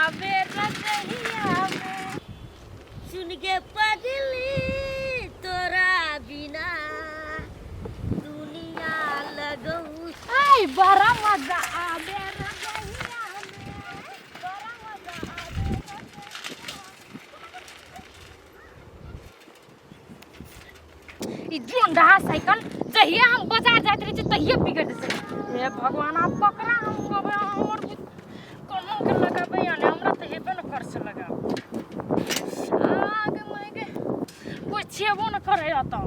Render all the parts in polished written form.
आबे रजहिया में। सुन गे पगली तोरा बिना दुनिया लगौ। आय बड़ा मजा आबे रजहिया में, बड़ा मजा आबे रजहिया में। ई जोन रहा साइकिल जहिया हम बाजार जाइत रहे छी तहिये बिगड़ जाइ छै। हे भगवान, आब ककरा हम कहबै? हमर कोनो के लगाबै या नहि, हमरा तऽ हेबे ने कर से लगाब। आगे माय गे, कोइ छेबो ने करे। एतऽ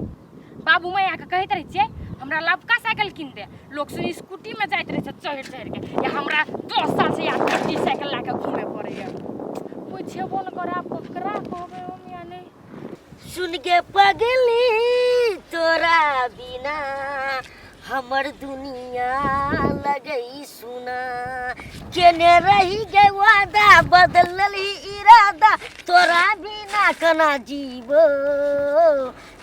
बाबू मैयाके कहैत रहै छियै हमरा लबका साइकिल कीन दे, लोक सुनि स्कूटीमे जाइत रहै छै चढ़ि चढ़ि के, या हमरा 10 साल से यार पट्टी साइकिल लए कऽ घूमे पड़ैया। कोइ छेबो ने करे, आब ककरा कहबै हम या नहि? सुन गे पगली तोरा बिना हमर दुनिया लगई सुना। केने रही गे वादा, बदलली इरादा, तोरा बिना केना जीबो,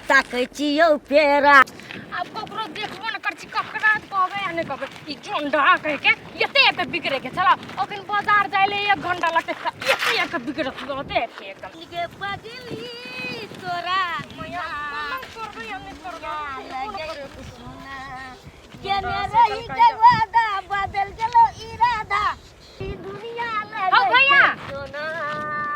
ताकै छियौ फेरा। आब ककरो देखबो ने कर छी, ककरा कहबै आ नहि कहबै? ई जोंडा कहि के एते एते बिगड़े के छला। अखन बाजार जाय ले 1 घंटा लगतै, एते एते बिगड़त रहते एते एकदम। सुन गे पगली तोरा बिना कोना करबै आ नहि करबै? लगई सुना। केने रही गे वादा, बदल गेलो इरादा, ई दुनिया हौ लगै भैया। छै सोना।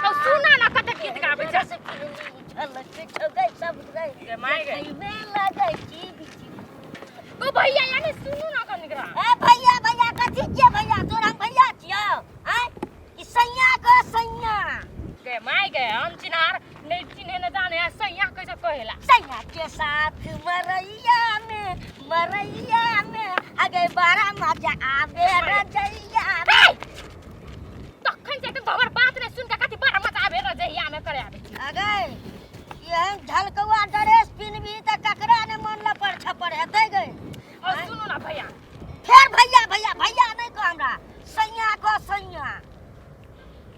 हौ सुना ना, कते गीत गाबै छै। से फिरली झलक छौ सब रे। गे my गे। देखैमे लगै छी बिचली। ओ भैया, यानी सुनू ना कनिकरा। ए भैया, भैया कथी छियै भैया? तोरा हम भैया छियौ? आँय, ई सैया क सैया। गे my गे, हम चिन्हार नहीं चिन्हे न जाने आ सैया कैसे कहेला? सैया के साथ मरैया में, मरैया में अगे बड़ा मजा आवे रजैया में। हे! तखन से तुम हमर बात नहीं सुन के कथी बड़ा मजा आबे रजैया में करे आबे। अगे एहन झलकौआ ड्रेस पिनबी तऽ ककरा ने मन लपड़ छपड़ हेतै गे? और सुनू ना भैया। फेर भैया भैया भैया नहि कह हमरा, सैया कह सैया।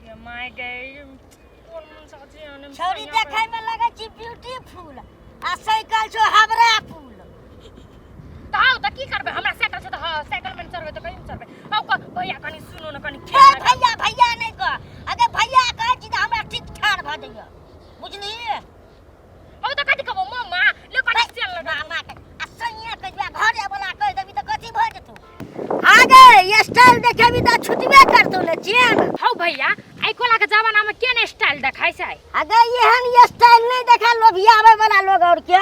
गे my गे, कोन मन साची आने छौरी देखै में लगै छी ब्यूटीफुल आ साइकिल छौ हबरा पुल। तऽ हौ तऽ की करबै? हमरा साइकिल छै तऽ हँ, साइकिल में चढ़बै तऽ कहीं चढ़बै। हौ भैया, कनी सुनू ने कनी। फेर भैया भैया नहि कह। अगर भैया कहै छी तऽ हमरा ठीक ठाढ़ भऽ जाइए, बुझलिही? हौ तऽ कथी कहबो? मामा ले कनी चल लगा। मामा के आ सैया कहिया घरे वाला कहि देबी तऽ कथी भऽ जेतौ? आगे ये स्टाइल देखेबी तऽ छुटबे करतौ ने चेन। हौ भैया, आइ कोला के जमाना में केने स्टाइल देखाइ छै? अगर एहन ये स्टाइल नहि देखा लोभियाबै वाला लोग और के।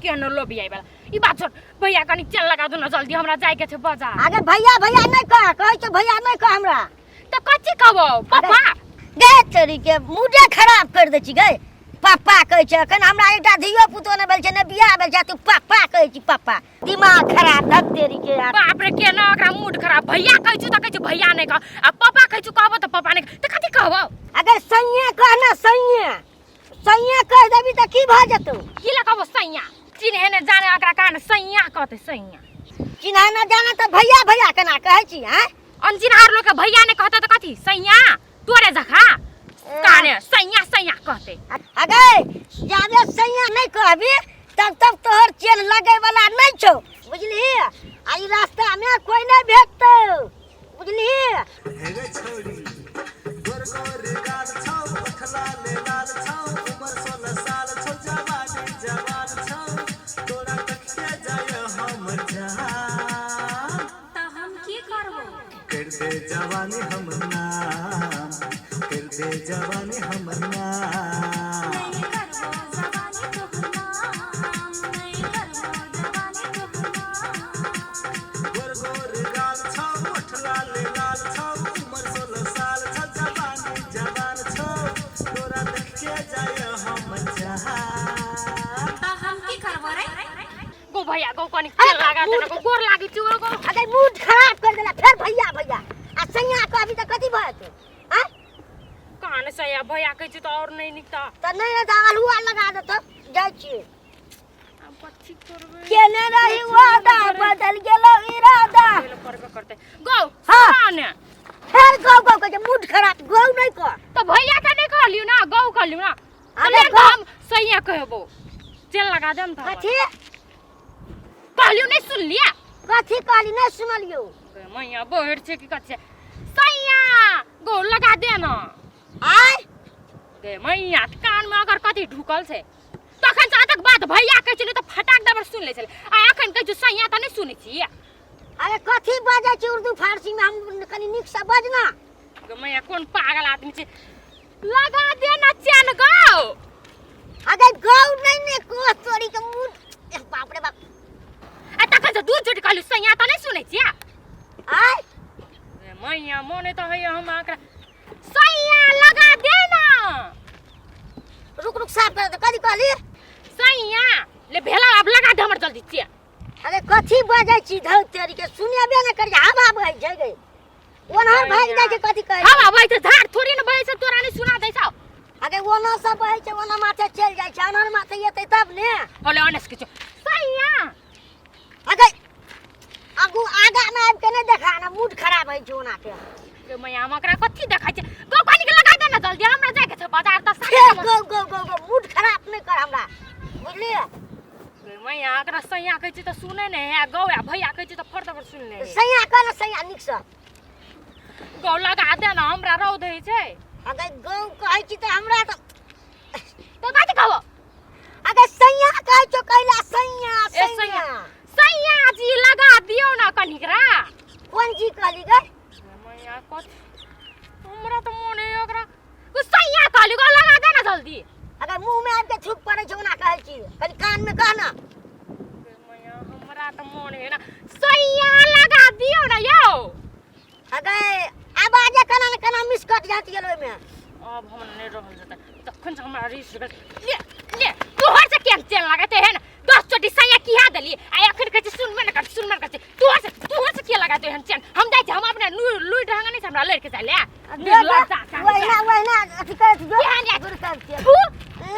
केनो लोभियाइ वाला ई बात छोड़ भैया, कनी चल लगा दू ना जल्दी, हमरा जाय के छै बाजार। अगर भैया भैया नहि कह, कहै छौ भैया नहि कह हमरा। तऽ कथी कहबौ? पापा? गे तोरी के, मूडे खराब कर दै छी गे। पापा कहै छै, एखन हमरा एकटा धियो पुतो नहि भेल छै, ने बियाह भेल छै, तू पापा कहै छी पापा। दिमाग खराब धक तेरी के यार। बाप रे, केना ओकरा मूड खराब। भैया कहै छु तऽ कहै छु भैया नहि कह, आ पापा कहै छु कहबो तऽ पापा नहि कह, तऽ कथी कहबौ? अगर सैया कह ना, सैया सैया कह देबी तऽ की भऽ जेतौ? की लए कहबो सैया? चिन्हे ने जाने ओकरा कान सैया कहतै सैया। चिन्हा न जाने तऽ भैया भैया केना कहै छी? आँय, अनचिन्हार लोग के भैया नहि कहतै तऽ कथी सैया? तोरे जखा काने सैया सैया कहतै। अगे जाबे सैया नहि कहबी तब तब तोहर चेन लगै वाला नहि छौ, बुझलिही? आ ई रास्ता में कोई नहि भेटतौ, बुझलिही? हे छौरी, गोर गोर गाल छौ, ओठ लाल लाल छौ, उमर 16 साल छौ, जवानी जवान छौ, तोरा देखते जाय हमर जान। तऽ हम की करबो? कर दे जवानी हमर नाम, कर दे जवानी हमर नाम। नहीं करबो जवानी तोहर नाम, नहीं करबो जवानी तोहर नाम। गोर गोर गाल छौ, ओठ लाल लाल छौ, उमर 16 साल छौ, जवानी जवान छौ, तोरा देखके जाय हमर जान। तऽ हम की करबो रे? गो भैया गो, कनी तेल लगा दे ना गो, गोर लागी छु गो। अगे मूड खराब कर देला, फेर भैया भैया आ सैया कहबी तऽ कथी भऽ जेतौ? आँय, कान सैया भैया कहै छु तऽ और नहीं निकता। तऽ नहि तऽ अल्हुआ लगा देतौ, जाइ छियै। आब कथी करबै? केने रही वादा, बदल गेलो इरादा। करबे करतै गौ। हाँ। सुना ने। फेर गौ गौ कहै छै, मूड खराब। गौ नहि कह। तऽ भैया के नहि कहलियौ ना, गौ कहलियौ ना। अरे अरे गौ। हम सैया कहबो, तेल लगा देम तऽ। कथी कहलियौ नहि सुनलियै? कथी कहली? नहि सुनलियौ। मैया, बहर छै कि कथी छै? सैया गो लगा दे ना। आय। गे मैया, कान में अगर कथी ढुकल छै तखन से तक बात भैया कहै छलै तऽ फटाक दबर सुन लै छलै, आ अखन कहै छै सैया तऽ नहि सुनै छी। अरे कथी बजै छी उर्दू फारसी में? हम कनी नीक से बजना। गे मैया, कोन पागल आदमी छै, लगा दे ना चैन गौ। अगर गौ नहीं ने को तोरी के मुंह, बाप रे बाप। आ तखन से दूध चोटी कहलु सैया तऽ नहि सुनै छियै। आय। गे मैया, मोने तऽ होइए हम अहाँके सैया लगा दे ना। रुक रुक, साफ कर दे। कथी कहली? सैया ले भेला, अब लगा दे हमर जल्दी चैन। अरे कथी बजै छी धौ तेरी के, सुनेबे ने करी, हवा बहै छै गे, ओनहर भागि जाइ छै। कथी कहै? हवा बहै छै, झाड़ थोड़ी ने बहै छै, तोरा नहि सुना दै छौ। अगे ओना सब बहै छै, ओना माथे चलि जाइ छै, अनहर माथे एतै तब ने। होले अनस किछु सैया। अगे आगू आगा मे आबि के नहि देखा ने, मूड खराब होइ छै ओना के। गे मैया, हम ओकरा कथी देखै छै? गौ कनिक लगा दे ने जल्दी, हमरा जाइके छै बाजार तऽ हे गौ गौ गौ गौ, मूड खराब नहि कर हमरा, बुझलियै? गे मैया, एकरा सैया कहै छै तऽ सुनै नहि है, गौ आ भैया कहै छै तऽ फर दबर सुनि ले। सैया कह ने, सैया नीकसँ। गौ लगा दे ने, हमरा रौद होइ छै। अगर गौ कहै छी तऽ हमरा तऽ तो कथी कहबो? अगर सैया कहै छौ कैला सैया। ए। सैया। सैया, सैया जी लगा दियौ ने कनिकरा। कोन जी कहली गे? मैया, कथी हमरा तऽ मोन है ओकरा ओ सैया कहली, गौ लगा दे ने जल्दी। अगर मुंह में आबि के थूक पड़ै छै ओना कहै छी, कनि कान में कह ना। गे मैया, हमरा तऽ मोन है ना, सैया लगा दियौ ने यौ। अगर आवाजे केना ने केना मिस कट जात गेल ओहिमे। अब हम नहीं रहल जेतै, तखन से हमरा रिस गेल। ले ले, तोहर से केहन चेन लगते है ने, 10 चोटी सैया किया देली, आ अखन कहै छै सुनबे ने कर, सुनबे ने कर। तोहर से किया लगाते हन चेन? हम जाइ छी, हम अपने लुइ ढंग नहीं से हमरा लड़के जाय ले। वहिना वहिना अथी करैत जो। केहन या? गुरु कर छियै। फू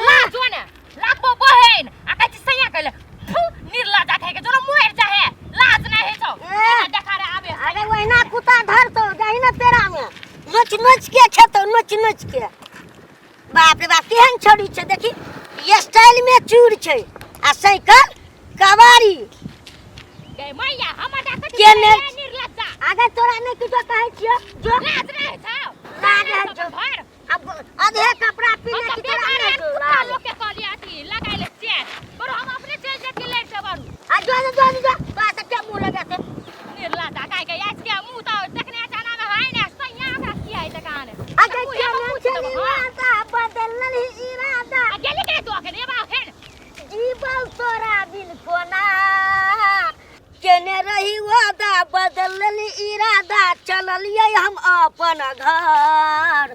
लाजो ने लागबो बहिन, आ कहै छै सैया कहले, फू निर्लज्जा थे के जोना मुहर चाहे लाज नहीं है छौ। ए। देखा रे आबे। अरे वहिना कुत्ता धरतौ जाहि ने पेड़ा में नोच नोच के खेतौ, नोच नोच के। बाप रे बाप, केहन छौड़ी छै देखी, ये स्टाइल में चूर छै आ साइकिल कबाड़ी। गे मैया, हमर देखै के ने- निर्लज्जा। अगर तोरा नहि किछो कहै छियौ जो। लाज नहीं छौ? लाज है छौ। भर अब आधे कपड़ा हम पीने तऽ की तोरा बेकार नहि एहन छौ कुत्ता लाज। लोक के कहलियै अथी लगाय ले चेन बरु, हम अपने चलि जैतियै लड़ि से बरु। आ जो जो जो जो, तोरा से क्या मुंह लगेतै? निर्लज्जा काय के आज के मुंह तऽ देखने अचाना में है ने सैया, ओकरा की है तकान। अगर केने चली वादा बदलल ही इरादा। आ गेली के तू अखन एबा अखन? जीवल तोरा बिन कोना, केने रही वादा बदलल इरादा, चललियै हम अपन घर।